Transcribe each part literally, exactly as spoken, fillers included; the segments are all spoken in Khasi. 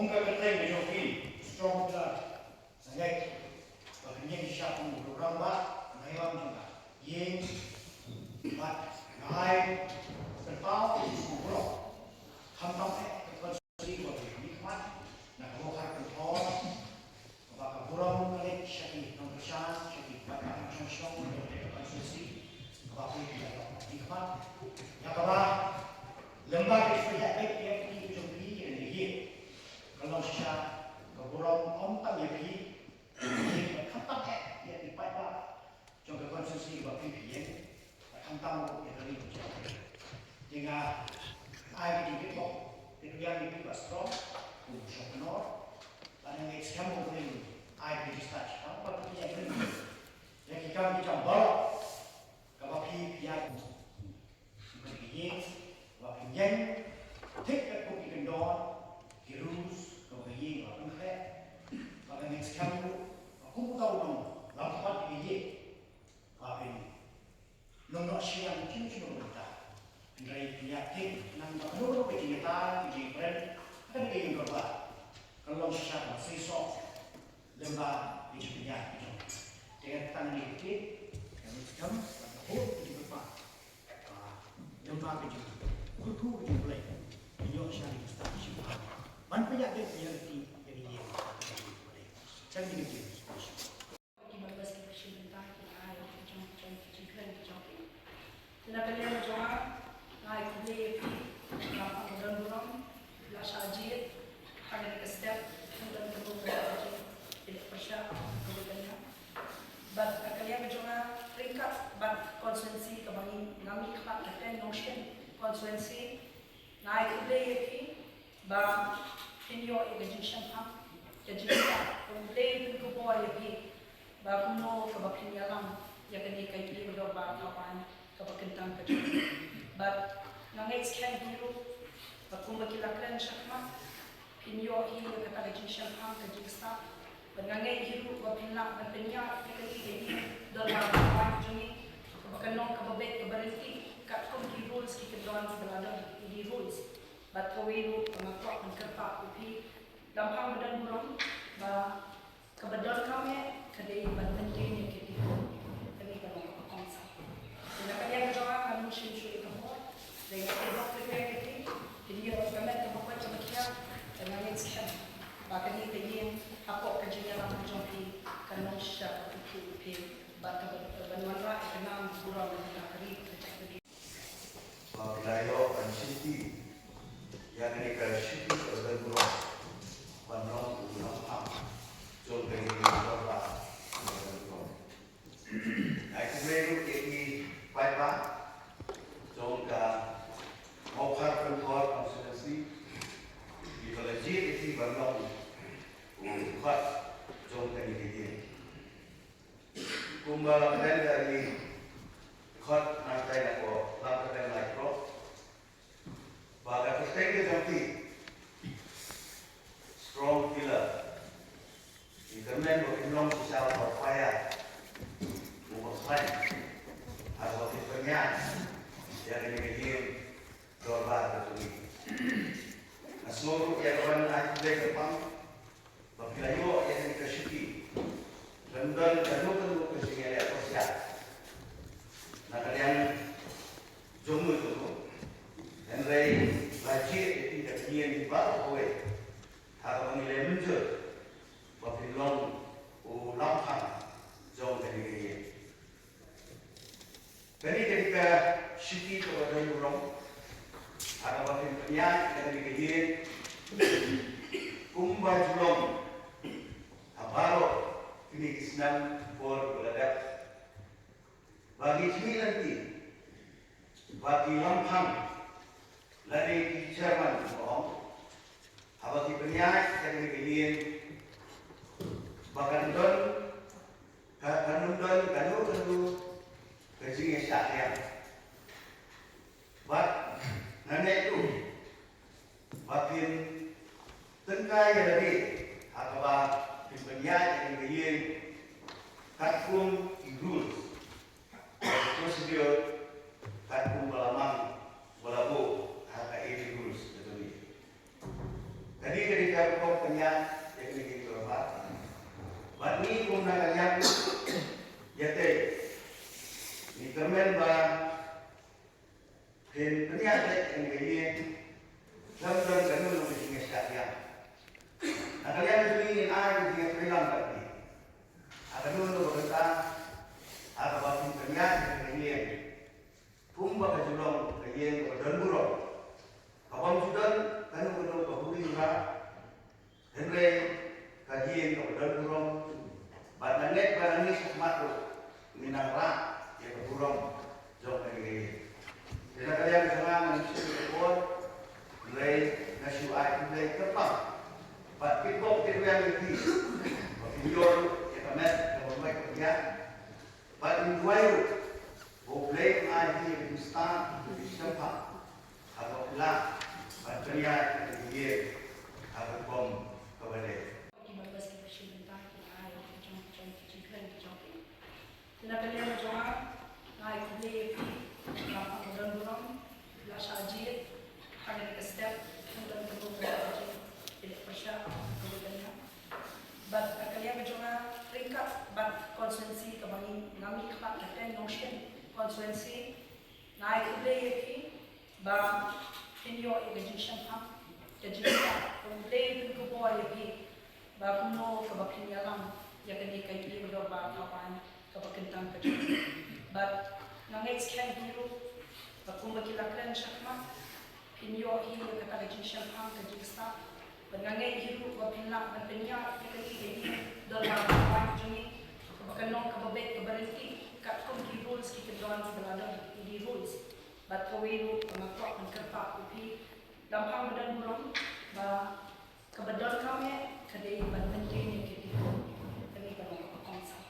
Ka kyrteng ka jong phi, strong pillar. Sa ngeit ba kan ïeng shisha kum u rangbah na ïalam jong ka ïing. Bad nga ai kyrpad ïa u burom, khamtam eh ka constituency ba phi khmat na ka Mawkhar Kynthor, kaba ka burom ka leit sha ki nongkyrshan, sha ki paidbah nongshong shnong jong ka constituency, kaba phi la ïoh khmat ïa kaba lem bad ka jingïaid beit ïa ka kti ka jong phi ïa kane ka ïing. Ka long shisha ka burom ym tang ïa phi, bad khamtam eh ïa ki paidbah jong ka constituency ba phi phi ïeng, bad khamtam ruh ïa ka ri ka jong phi. Te nga ai ka jingkyrpad, te phi ïeng ïa phi ba strong kum u shongknor, bad nga ngeit skhem ba U Blei un ai ka jingstad shisha ba phi ïeng ïa ki kam ki jam baroh kaba phi phi ïeng. Kaba phi ïeng, kaba phi ïeng, thik katkum ki kyndon, ki rules, kaba phi ïeng, kaba phi khleh, kaba phi skhem ruh, ba kum uta u nonglam khmat ka ïing, ba phin ym noh shiang jingmut jingmut mynta. Hynrei phin ïaid thik, nang ba kano kano ka jingïatai, ka jingïakren, ha kane ka ïing dorbar, kan long shisha kaba seisoh, lem bad ka jingpynïaid ka jong. Te nga tang ïa kane ka ktien, nga ngeit skhem, bad nga hope ka jingkyrpad. Ah, lem bad ka jingkyrkhu ka jong U Blei, phin ïoh shisha ka jingstad shipang ban pynïaid ïa ka ïing, ïa ka ïing. Sha kane ka ktien. Ki members ki ba shim bynta ki la ai ka jong, jong ki jingkren ki jong ki. Te na ka liang jong nga, nga ai khublei ïa phi, nga ai khublei ïa phi, la shah jied ha kane ka step, phi don ka bynta ka jingpyrshah kaba kynja. Bad na ka liang jong nga, ryngkat bad constituency kaba ngi, nga mih khmat, ka Teng Nongshun constituency, nga ai khublei ïa phi ba phin ïoh ïa ka jingshemphang, ka jingstad, U Blei un pynkupbor ïa phi ba kumno kaba phin ïalam ïa kane ka ïing dorbar Thawaiñ kaba kyntang ka jong phi. Bad nga ngeit skhem hi ruh ba kumba ki la kren shakhmat, phin ïoh hi ïa kata ka jingshemphang, ka jingstad. Bad nga ngeit hi ruh ba phin lah ban pynïaid ïa kane ka ïing dorbar Thawaiñ jong ngi kaba kan long kaba beit, kaba ryntih katkum ki rules, ki kyndon kiba la don, ki rules. Bad kawei ruh nga kwah ban kyrpad ïa phi, lymphang ba don burom, ba kaba donkam eh ka dei ban maintain ïa ka ri, kane ka long kaba kongsan. Te na ka liang jong nga, ngam shym shu ïa ka bor, te nga kyrpad ïa phi, phin ïoh ka met kaba koit kaba khiah, te nga ngeit skhem ba kane ka ïing hapoh ka jingïalam ka jong phi kan long shisha ka pyrthei phi, bad kaba, ban wanrah ïa ka nam burom ka ri ka jaitbynriew. Ba phi la ïoh ban shimti ïa kane ka shuki kaba don burom ban long u nongphang jong kane ka dorbar kaba don burom. Ai khublei ruh ïa ki paidbah jong ka Mawkhar Kynthor constituency kiba la jied ïa phi ban long u khot jong kane ka ïing. Kumba la kren da i khot nangtai na ko, la kren lai ko. Ba ka kyrteng ka jong phi, strong pillar. Ngi kyrmen ba phin long shisha u fire uba khlaiñ, ha kaba phin pynïaid ïa kane ka ïing dorbar ka jong ngi. Nga sngew ruh ïa kaban ai khublei kyrpang ba phi la ïoh ïa kane ka shuki. Kan don kano kano ka jingïaleh pyrshah na ka liang jong uno jong uno. Hynrei la jied ïa phi da ka ïing baroh kawei, ha kaba ngi la mynjur ba phin long u lamphang jong kane ka ïing. Kane ka dei ka shuki kaba don burom ha kaba phin pynïaid ïa kane ka ïing kumba ju long ha baroh kine ki snem por ba la dep. Ba ngi jingmih lynti, ba ki lamphang lane ki chairman ba ong, haba ki pynïaid ïa kane ka ïing, ba kan don, ka, kan ym don kano kano ka jingïashah liang. Bad nga ngeit ruh ba phin tyngkai ïa lade ha kaba phin pynïaid ïa kane ka ïing katkum ki rules, procedure, katkum ba la mang, ba la buh ha ka A D rules ka jong ngi. Kane ka dei Ïa ka pop pynïaid ïa kane ka ïing dorbar. Bad ngi kum na ka liang ïatei, ngi kyrmen ba phin pynïaid ïa kane ka ïing khlem don kano kano ka jingïasyllok. Na ka liang jong ngi ngin ai ka jingïatreilang bad ngi ha kano kano ka bynta, ha kaba phin pynïaid ïa kane ka ïing. Kumba ka ju long ka ïing kaba don burom, kaba ym ju don kano kano ka huri hura, hynrei ka ïing kaba don burom. Bad nga ngeit ba nangne shakhmat ruh ngin nang rah ïa ka burom jong kane ka ïing. Te na ka liang jong nga ngam shim ïa ka por, hynrei nga shu ai khublei kyrpang bad kitbok kitrwiang ïa phi ba phin ïoh ïa ka met kaba mait kaba ïaid. Bad ngi duwai ruh ba U Blei un ai ïa phi ka jingstad, ka jingshemphang, haba phi lah ban pynïaid ïa ka ïing ha ka rukom kaba dei. Ki members kiba shim bynta ki ai ïa ka jong, jong, jingkren ka jong ki. Te na ka liang ka jong nga, nga ai khublei ïa phi, ba phi don burom, la shah jied ha kane ka step, phi don burom, phi leh pyrshah, phi don burom. Bad na ka liang ka jong nga, ryngkat bad constituency kaba ngi, nga mih khmat, ka Teng Nongshim constituency, nga ai khublei ïa phi ba phin ïoh ïa ka jingshemphang, ka jingstad. Ba U Blei un pynbor ïa phi ba kumno kaba phin ïalam ïa kane ka ïing dorbar Thawaiñ kaba kyntang ka jong phi. Bad nga ngeit skhem hi ruh ba kumba ki la kren shakhmat, phin ïoh hi ïa kata ka jingshemphang, ka jingstad. Bad nga ngeit hi ruh ba phin lah ban pynïaid ïa kane ka ïing dorbar Thawaiñ ka jong ngi kaba kan long kaba beit, kaba ryntih katkum ki rules, ki kyndon kiba la don, ki rules. Bad kawei ruh ba nga kwah ban kyrpad ïa phi, lymphang ba don burom, ba kaba donkam eh ka dei ban maintain ïa kine ki, kane ka long kaba kongsan.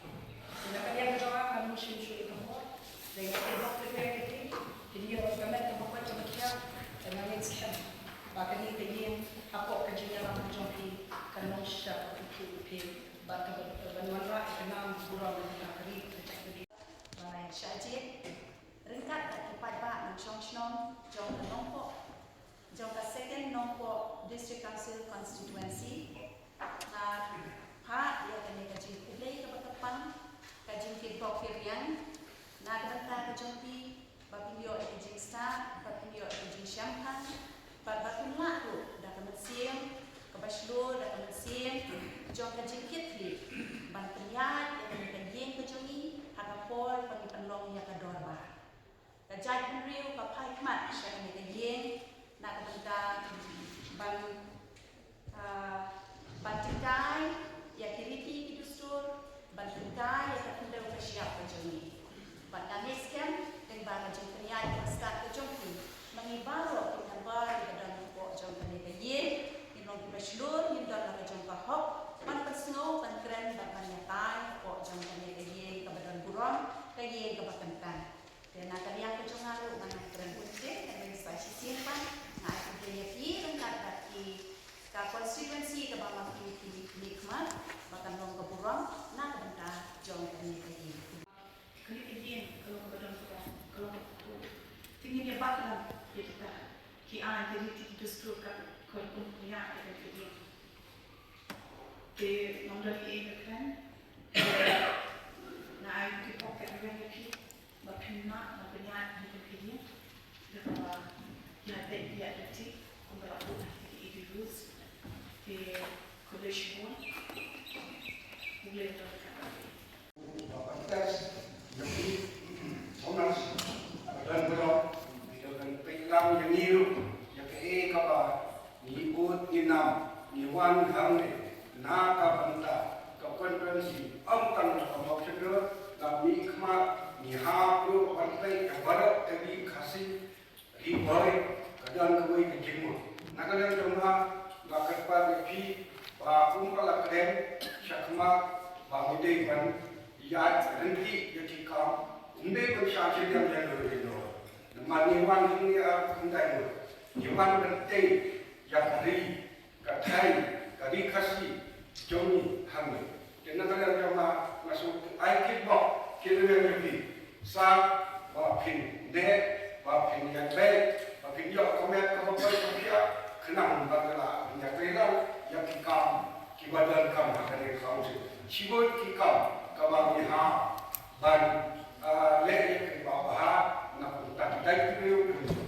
Te na ka liang ka jong nga, ngam shym shu ïa ka por, dei nga kyrpad ïa phi, phin ïoh ïa ka met kaba koit kaba khiah. Te nga ngeit skhem ba kane ka ïing, hapoh ka jingïalam ka jong phi, kan long shisha ka pyrthei phi, bad kaba, ban wanrah ïa ka nam burom ïa ka ri ka jaitbynriew. Ba la ïa shah jied ryngkat bad ki paidbah nongshong shnong jong ka Nongpoh, jong ka Second Nongpoh District Council Constituency. Nga phah ïa kane ka jingkhublei kaba kyrpang, ka jingkitbok kitrwiang na ka bynta ka jong phi, ba phin ïoh ïa ka jingstad, ba phin ïoh ïa ka jingshemphang, bad ba phin lah ruh da ka mynsiem kaba shlur, da ka mynsiem jong ka jingkitkhlieh, ban pynïaid ïa kane ka ïing ka jong ngi ha ka por ba ngi pynlong ïa ka dorbar. Ka jaitbynriew ka phai khmat sha kane ka ïing na ka bynta ban, ah, ban tyngkai ïa ki riti ki dustur, ban tyngkai ïa ka khyndew ka shyiap ka jong ngi. Bad nga ngeit skhem lyngba ka jingpynïaid ka stad ka jong phi, ma ngi baroh ki member kiba don hapoh jong kane ka ïing, ngin long kiba shlur, ngin don la ka jong ka hok ban pynsngew, ban kren bad ban ïatai hapoh jong kane ka ïing kaba don burom, ka ïing kaba kyntang. Te na ka liang ka jong nga ruh, nga nang kren bun te, nga nang sa shisien pat, nga ai khublei ïa phi ryngkat bad ki, ka constituency kaba ma phi phi mih khmat, ba kan long ka burom na ka bynta jong kane ka ïing. Kane ka ïing ka long kaba don burom, ka long kaba khuid. Te ngin ïa bat lang ïa kita ki aiñ, ki riti, ki dustur, ka, ka rukom pynïaid ïa kane ka ïing. Te ngam don ei ei ban kren. Nga ai khublei ïa phi. Ba phin mih, ba phin ïaid, ba phin ïaid, da kaba ïaid beit ïaid lynti kumba la buh ha ki A D Us. Te khublei shibun. Khublei shibun. Ba pyntas ïa phi, Thomas, ba don burom, phi da pynpeit lang ïa ngi ruh ïa kaei kaba ngi bud ngi nam, ngi wan hangne na ka bynta ka constituency, ym tang na ka Mawshynrut, la mih khmat, ngi hap ruh ban peit ïa baroh ka ri Khasi, ri Bhoi, ka don kawei ka jingmut. Na ka liang jong nga, nga kyrpad ïa phi, ba kumba la kren shakhmat, ba ngi dei ban ïaid ryntih ïa ki kam, ym dei ban shah shiliang ïano ïano. Namar ngi wan hangne ar khyndai ngut, ngi wan ban tei ïa ka ri, ka thaiñ, ka ri Khasi jong ngi hangne. Te na ka liang jong nga, nga shu ai kyrpad, kyrpad ïa phi, sa ba phin neh, ba phin ïaid beit, ba phin ïoh ka met kaba poi ka phiah, khnang ba ka la phin ïatrei lang ïa Ka dei ka sawdong shi bun ki kam kaba ngi hap ban, ah, leh ïa ki ba bha na ka bynta kita ki briew.